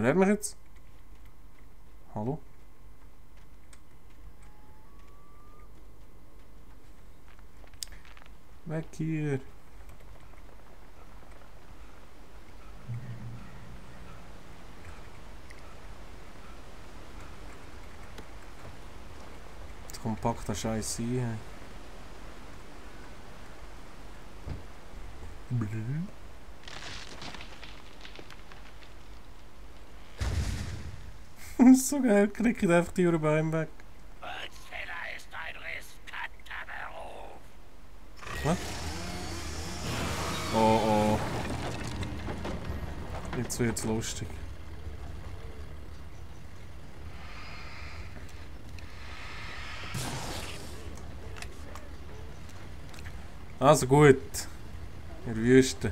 Wer mich jetzt? Hallo? Weg hier. Jetzt kommt packt der Scheiß ein. Das ist so geil, kriegt einfach die Beine weg. Holzfäller ist ein riskanter Beruf. Was? Oh oh. Jetzt wird's lustig. Also gut. In der Wüste.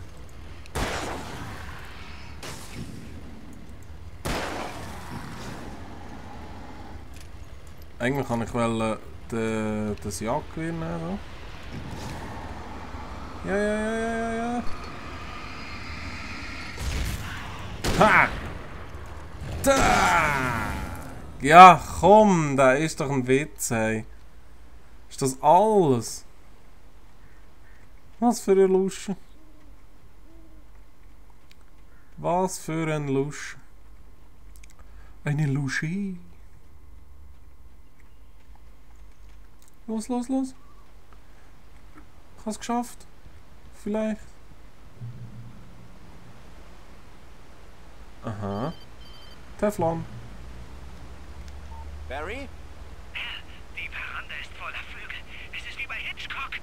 Eigentlich kann ich das Jagdgewehr nehmen. Ja. Ha! Da! Ja, komm, da ist doch ein Witz, hey. Ist das alles? Was für ein Luschen. Was für ein Lusch. Eine Lusche. Los. Ich hab's geschafft. Vielleicht. Aha. Teflon. Barry? Die Veranda ist voller Vögel. Es ist wie bei Hitchcock.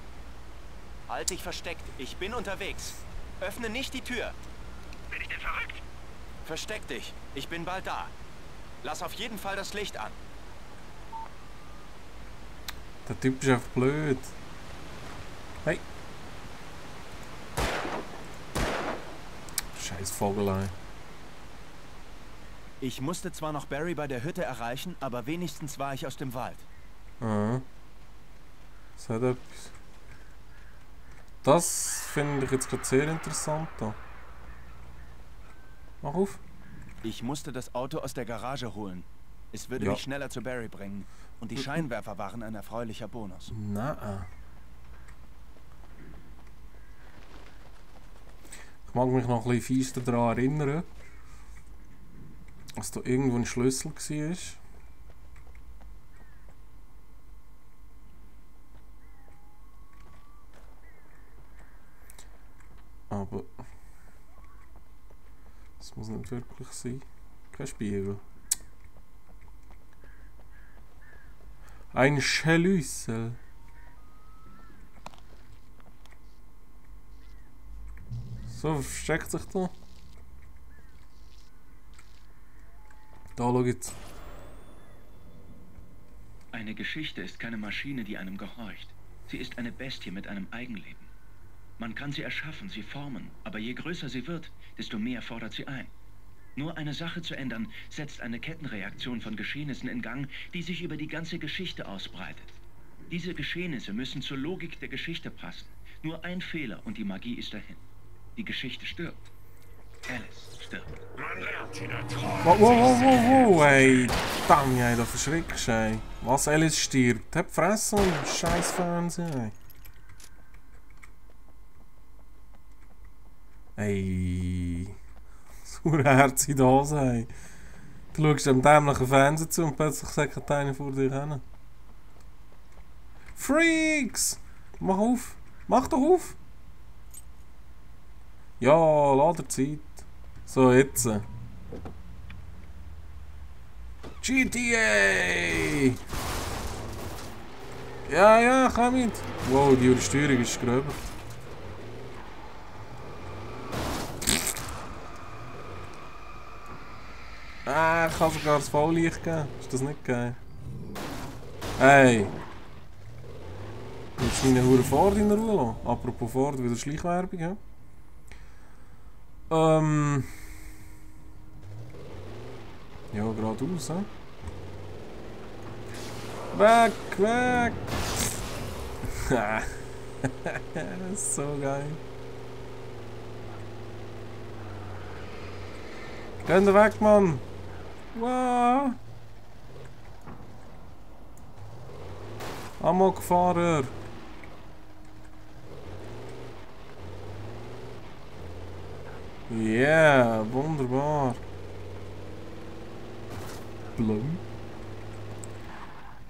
Halt dich versteckt. Ich bin unterwegs. Öffne nicht die Tür. Bin ich denn verrückt? Versteck dich. Ich bin bald da. Lass auf jeden Fall das Licht an. Der Typ ist einfach blöd. Hey. Scheiß Vogelei. Ich musste zwar noch Barry bei der Hütte erreichen, aber wenigstens war ich aus dem Wald. Aha. Das hat etwas. Das finde ich jetzt gerade sehr interessant da. Mach auf. Ich musste das Auto aus der Garage holen. Es würde Ja. mich schneller zu Barry bringen. Und die Scheinwerfer waren ein erfreulicher Bonus. Nein. Ich mag mich noch ein bisschen feister daran erinnern, dass da irgendwo ein Schlüssel war. Aber das muss nicht wirklich sein. Kein Spiegel. Ein Schlüssel. So, versteckt sich da. Da, schau jetzt. Eine Geschichte ist keine Maschine, die einem gehorcht. Sie ist eine Bestie mit einem Eigenleben. Man kann sie erschaffen, sie formen, aber je größer sie wird, desto mehr fordert sie ein. Nur eine Sache zu ändern, setzt eine Kettenreaktion von Geschehnissen in Gang, die sich über die ganze Geschichte ausbreitet. Diese Geschehnisse müssen zur Logik der Geschichte passen. Nur ein Fehler und die Magie ist dahin. Die Geschichte stirbt. Alice stirbt. Man lernt sie da Wow, ey. Damn, ey, da verschrickst du, ey. Was, Alice stirbt? Hab Fresse und scheiß Fernsehen, ey. So Herz in der Hose, ey. Du schaust dem dämlichen Fernsehen zu und plötzlich sagt einer vor dir hin. Freaks! Mach auf! Mach doch auf! Ja, lass dir Zeit. So, jetzt. GTA! Ja, komm mit! Wow, die Übersteuerung ist gröber. Ich kann sogar das Volllicht geben. Ist das nicht geil? Hey! Willst du meine Hure Ford in Ruhe lassen? Apropos Ford, wieder Schleichwerbung, ja? Ja, geradeaus, hä? Weg! Das ist so geil. Geh weg, Mann! Wow! Amokfahrer! Yeah, wunderbar! Blum.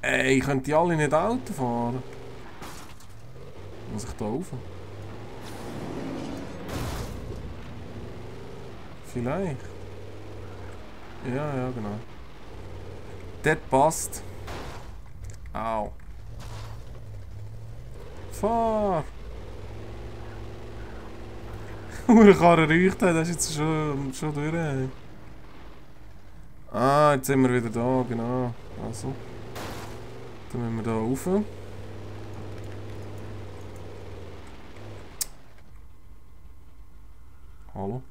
Ey, ich könnte die alle nicht Auto fahren. Muss ich da rauf? Vielleicht. Ja, ja, genau. Das passt. Au. Fahr! Die Karre riecht, das ist jetzt schon durch. Ah, jetzt sind wir wieder da, genau. Also. Dann müssen wir da rauf. Hallo?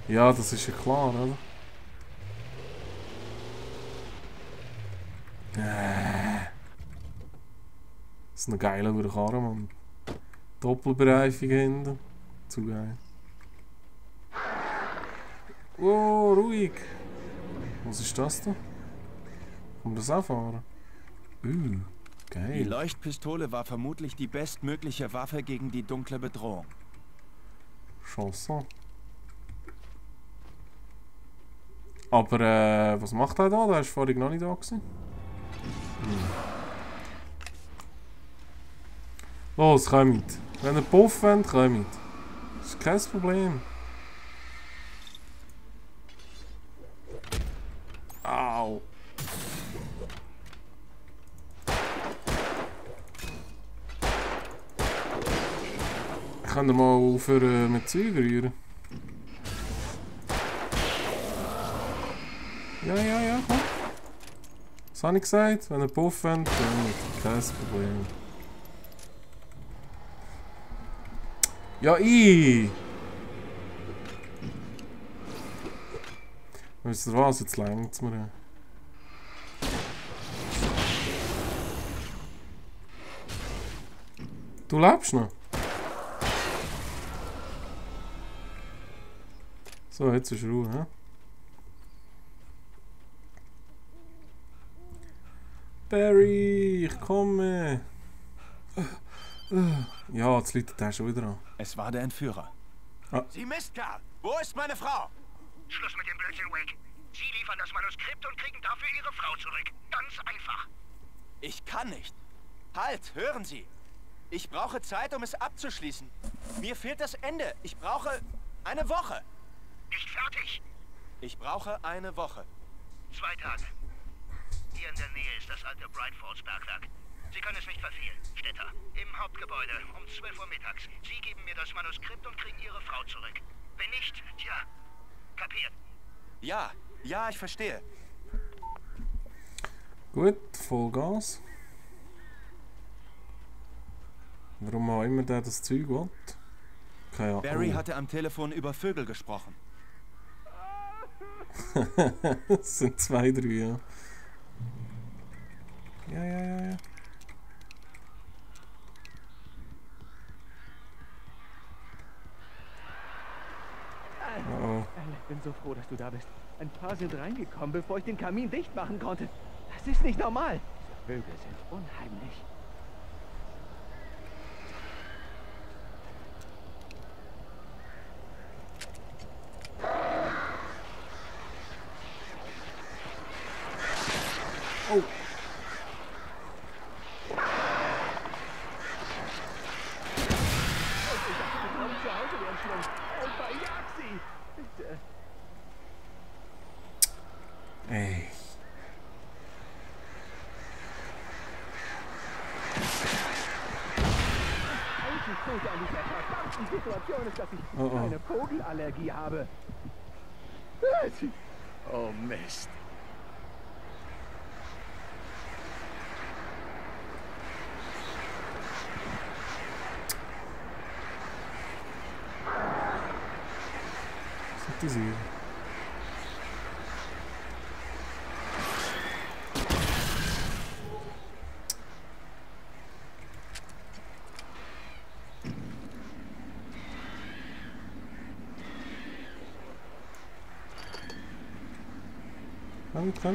Ja, das ist ja klar, oder? Das ist eine geile Karre, Mann. Doppelbereifung hinten. Zu geil. Oh, ruhig. Was ist das da? Kann man das auch fahren? Geil. Die Leuchtpistole war vermutlich die bestmögliche Waffe gegen die dunkle Bedrohung. Chance. Aber was macht er da? Der ist vorhin noch nicht da gewesen. Los, kommt. Wenn ihr Puff wollt, kommt. Das ist kein Problem. Au. Könnt ihr mal aufhören mit Zeug rühren? Ja, komm. Was habe ich gesagt? Wenn ihr Puff wollt, kommt. Kein Problem. Ja, Weißt du was? Jetzt längt's mir. Du lebst noch? So, jetzt ist Ruhe, hä? Barry, ich komme! Ja, jetzt läutet der schon wieder an. Es war der Entführer. Ah. Sie Mistkerl! Wo ist meine Frau? Schluss mit dem Blödsinn, Wake. Sie liefern das Manuskript und kriegen dafür Ihre Frau zurück. Ganz einfach. Ich kann nicht. Halt, hören Sie. Ich brauche Zeit, um es abzuschließen. Mir fehlt das Ende. Ich brauche eine Woche. Nicht fertig. Ich brauche eine Woche. 2 Tage. Hier in der Nähe ist das alte Bright Falls Bergwerk. Sie können es nicht verfehlen. Städter, im Hauptgebäude, um 12 Uhr mittags. Sie geben mir das Manuskript und kriegen Ihre Frau zurück. Wenn nicht, tja, kapiert. Ja, ich verstehe. Gut, Vollgas. Warum auch immer der das Zeug will? Keine Ahnung. Barry hatte am Telefon über Vögel gesprochen. Es sind 2, 3, ja. Ja. Oh. Ich bin so froh, dass du da bist. Ein paar sind reingekommen, bevor ich den Kamin dicht machen konnte. Das ist nicht normal. Diese Vögel sind unheimlich. Oh. Ey. An dieser verdammten Situation ist, dass ich eine Vogelallergie habe. Oh Mist. Was hat das hier? Danke.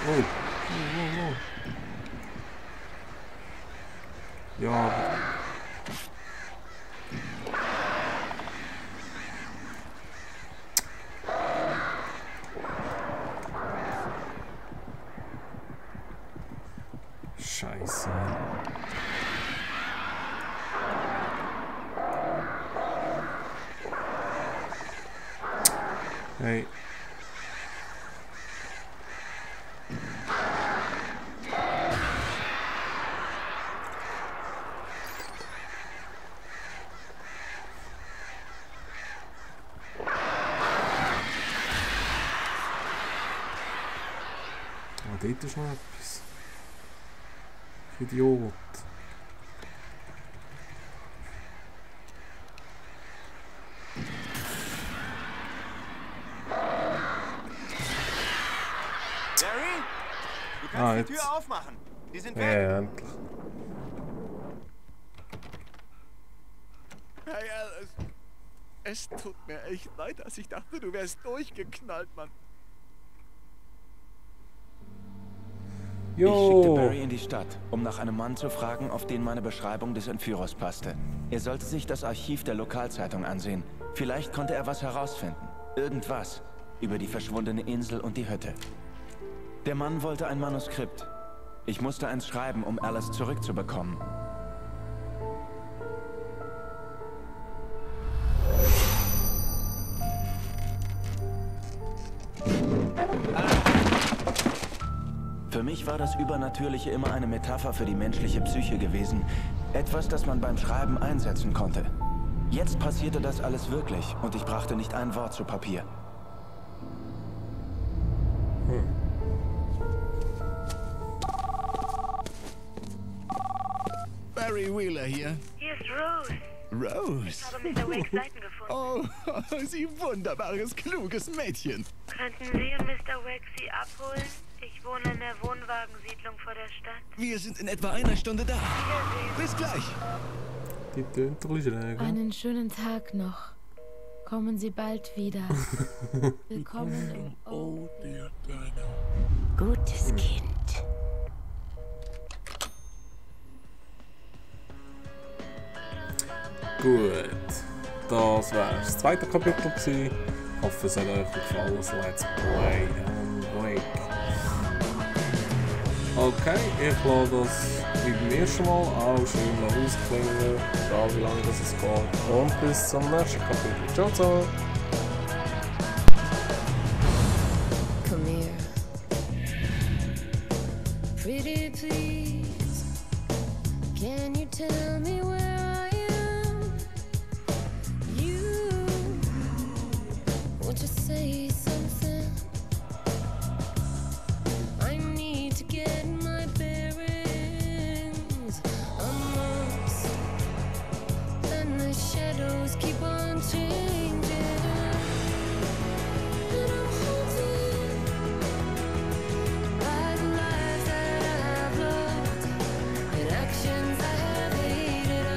Oh. Ja. Scheiße. Hey. Dort ist noch etwas. Idiot. Jerry? Du kannst die Tür aufmachen. Die sind weg. Ja, endlich. Hey, Alice. Es tut mir echt leid, dass ich dachte, du wärst durchgeknallt, Mann. Ich schickte Barry in die Stadt, um nach einem Mann zu fragen, auf den meine Beschreibung des Entführers passte. Er sollte sich das Archiv der Lokalzeitung ansehen. Vielleicht konnte er was herausfinden. Irgendwas über die verschwundene Insel und die Hütte. Der Mann wollte ein Manuskript. Ich musste eins schreiben, um Alice zurückzubekommen. Für mich war das Übernatürliche immer eine Metapher für die menschliche Psyche gewesen. Etwas, das man beim Schreiben einsetzen konnte. Jetzt passierte das alles wirklich und ich brachte nicht ein Wort zu Papier. Barry Wheeler hier. Hier ist Rose. Rose? Ich habe Mr. Wakes Seiten gefunden. Oh, Sie wunderbares, kluges Mädchen. Könnten Sie und Mr. Wakes sie abholen? Ich wohne in der Wohnwagensiedlung vor der Stadt. Wir sind in etwa einer Stunde da. Bis gleich. Die tönt doch schräg. Einen schönen Tag noch. Kommen Sie bald wieder. Willkommen im Oh, dear Dino. Gutes Kind. Gut, das war das zweite Kapitel gewesen. Ich hoffe, es hat euch gefallen. Das Let's Play Alan Wake. Okay, ich lasse das wie beim ersten Mal auch schön noch ausklingen, egal wie lange das geht. Und bis zum nächsten Kapitel. Ciao, ciao! Come here. Pretty please, can you tell me where I am? You, won't you say something? I need to get my bearings. I'm lost, and the shadows keep on changing. And I'm haunted by the lives that I have loved and actions I have hated.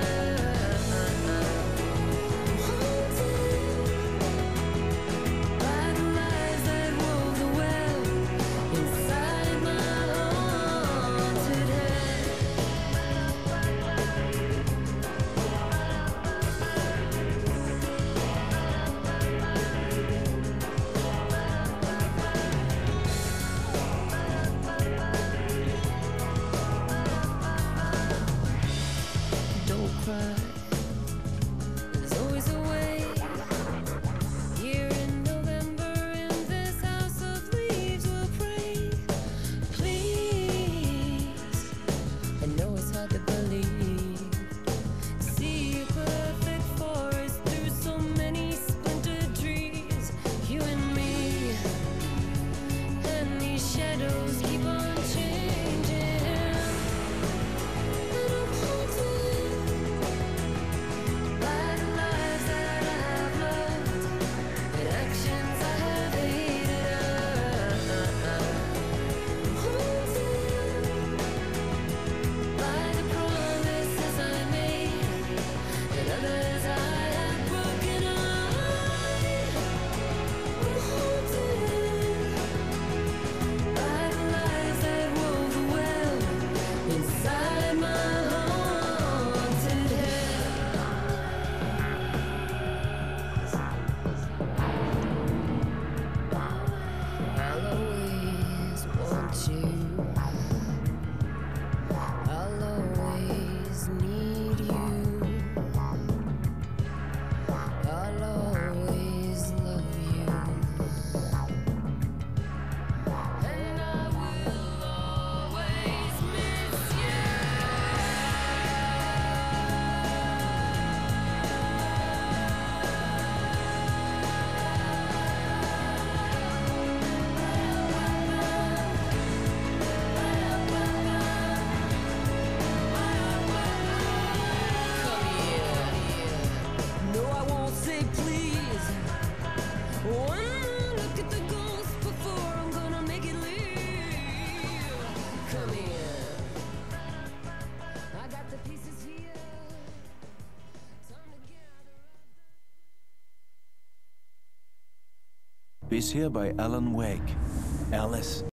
Bisher bei Alan Wake. Alice